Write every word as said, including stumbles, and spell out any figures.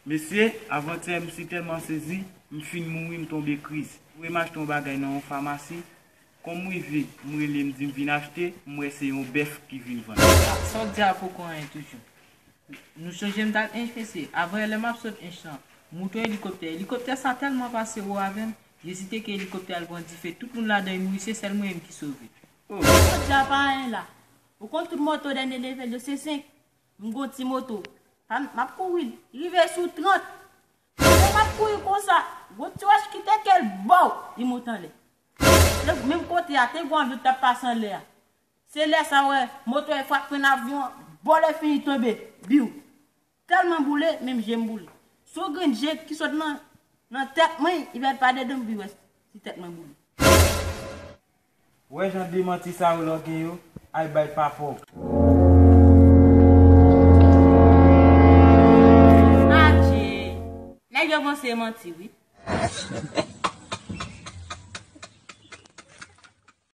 Mesye, avantyè m si tèlman sezi, m fin mouri, m tonbe kriz. M voye m achte yon bagay nan yon famasi. Kòm m rive, m rele, m di m vin achte, m wè se yon bèf ki vin vann. Sa w di a poko anyen toujou. Nou chonje m t al Ench, mesye. Avan yè lè m ap sot Ench lan, m wout yon elikoptè. Elikoptè sa tèlman pase wo avè m, m ezite ke elikoptè a al pran dife, tout moun ladan yo mouri, se sèl mwen menm ki sove. Oh. Sa w di a pa anyen la. Ou konn tout moto dènye level yo se senk. M gon ti moto. Pa m, m ap kouri l. Rive sou trant. Lè m ap kouri konsa, gon ti wòch kite kè l, bòw, li monte anlè. Lè menm kote a, te gon avyon k t ap pase anlè a. Se lè sa w wè, moto a frape fren avyon an, bòlè fini tonbe. Biw. Tèlman boule, menm je m boule. Se yon grenn je ki sot nan, nan tèt mwen, li pèdi pa de dan m, pi wè si tèt mwen boule. Wè jan de manti sa yo lògè yo, ay bay pa fò. Adje! Nèg yo panse e manti, wi.